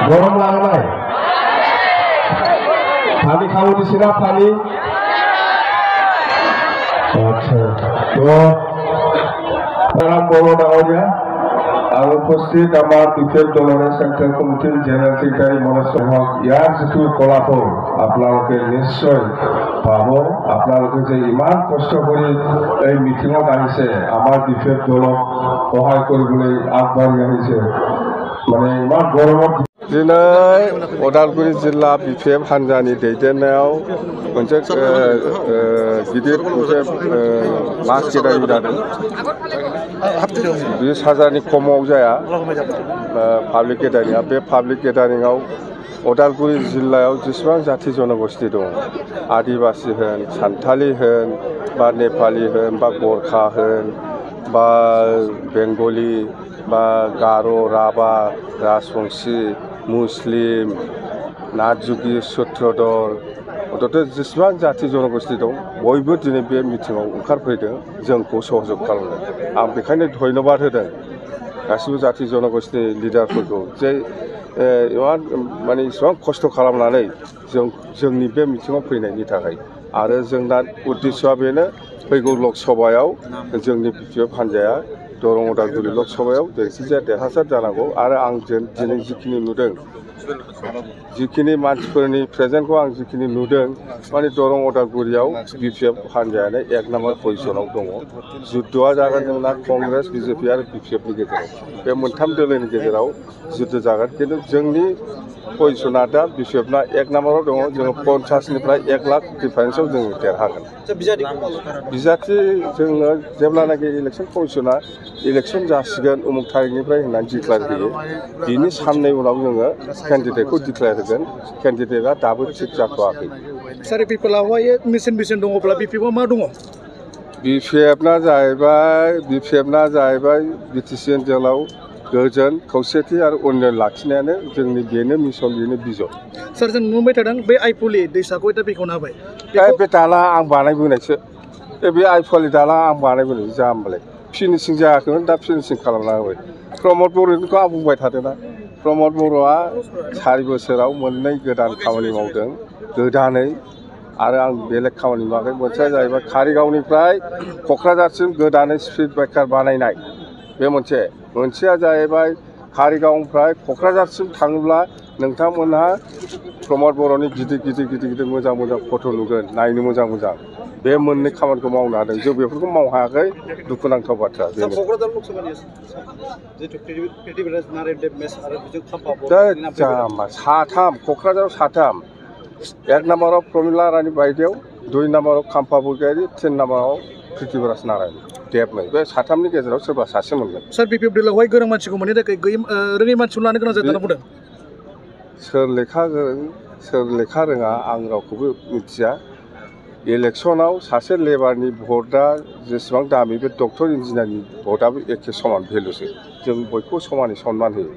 গরম লাগে নাই পানি খাবো দিছি না পানি আচ্ছা তো বড় ডাঙরিয়া আর উপস্থিত আমার বিপিএল দলের সেন্ট্রাল কমিটির জেনারেল সেক্রেটারি মনোজ হক ইয়ার যিটো ফলাফল আপোনালোকে নিশ্চয় পাব আপোনালোকে যে ইমান কষ্ট কৰি এই মিটিঙত আহিছে আমাৰ বিপিএল দলক সহায় কৰিবলৈ আগবাঢ়ি আহিছে মানে ইমান গৰমত দিनै उदालगुरि जिल्ला बिपिएफ हान्जानि दैदेननायाव मोनसे गिदिर मोनसे मास गेदारिं जादों 20,000नि खमाव जाया पाब्लिक गेदारिंआ बे पाब्लिक गेदारिंआव उदालगुरि जिल्लायाव जेसेबां जाथि जनगोष्ठी दं आदिबासी होन सान्थालि होन बा नेपाली होन बा गोरखा होन बा बेंगली बा गार' राभा राजबंशी मुस्लिम नाथजुगि सूत्रधर अतः जेसेबां जाथि जनगोष्ठी दं बयबो दिनै बे मिटिङाव ओंखारफैदों जोंखौ सहयोग खालामदों आं बेखायनो धन्यबाद होदों गासिबो जाथि जनगोष्ठीनि लिडारफोरखौ जे इमान माने इसेबां खस्थ' खालामनानै जोंनि बे मिटिङाव फैनायनि थाखाय आरो जोंना उद्देश्यआ बेनो फैगौ लकसभायाव जोंनि बिपिएफ हान्जाया दरं उदालगुरि लकसभायाव जायखिजाया देरहासार जानांगौ आरो आं दिनै जिखिनि नुदों जिखिनि मानसिफोरनि प्रेजेन्टखौ आं जिखिनि नुदों माने दरं उदालगुरियाव बिपिएफ हान्जायानो 1 नाम्बार पजिशनाव दङ जुद्धआ जागोन जोंना कंग्रेस बिजेपि आरो बिपिएफनि गेजेराव बे मोनथाम दोलोनि गेजेराव जुद्ध जागोन खिन्थु जोंनि पजिशना दा बिपिएफना 1 नाम्बाराव दङ जोङो 50निफ्राय 1 लाख डिफारेन्सआव जोङो देरहागोन बिजाथि जोङो जेब्लानाखि इलेक्सन कमिसना इलेक्सन जासिगोन उमुक थारिखनिफ्राय होननानै डिक्लेयार होयो बिनि साननै उनाव जोङो केन्डिडेटखौ डिक्लेयार होगोन केन्डिडेटआ दाबो थिग जाथ'वाखै सार बिपिएफआवहाय मिशन दङब्ला बिपिएफआव मा दङ बिपिएफना जाहैबाय बिटिसि ओनसोलाव गोजोन खौसेथि आरो उन्नयन लाखिनायानो जोंनि बेनो मिशन बेनो बिजन सार जों नुबाय थादों बे आइफुलि दैसाखौ दा बेखेवना होबाय बे दालां आं बानायबोनायसो बे आइफुलि दालां आं बानायबोनाय जाम्बालाय फिनिशिं जायाखैमोन दा फिनिशिं खालामना होबाय प्रमद बर'निखौ आं बुंबाय थादोंना प्रमद बर'आ 4 बोसोराव मोननै गोदान खामानि मावदों गोदानै आरो आं बेलेग खामानि मावाखै मोनसेया जाहैबाय कारिगावनिफ्राय क'क्राझारसिम गोदानै स्पिड ब्रेकार बानायनाय बे मोनसेया जाहैबाय कारिगावनिफ्राय क'क्राझारसिम थाङोब्ला नोंथांमोनहा प्रमद बर'नि गिदिर मोजां फट' नुगोन नायनो मोजां बे मोननै खामानिखौ मावनो हादों जों बेफोरखौ मावनो हायाखै दुखुनांथाव बाथ्रा साथाम क'क्राझाराव 1 नाम्बाराव प्रमिला रानी बायदेव 2 नाम्बाराव खाम्फा बरगयारी 3 नाम्बाराव प्रिथिबिराज नारायण देबनै बे साथामनि गेजेराव सोरबा सासे मोनगोन सार बिपिएफ दलावहाय गोरों मानसिखौ मोननो थाखाय रोङै मानसिखौ लानो गोनां जादों बुंदों सोर लेखा गोरों सोर लेखा रोङा आं रावखौबो मिथिया इलेक्सनाव सासे लेबारनि भटआ जेसेबां दामि बे डक्टर इन्जिनियारनि भटआबो एखे समान भेलुसो जों बयखौबो समानै सनमान होयो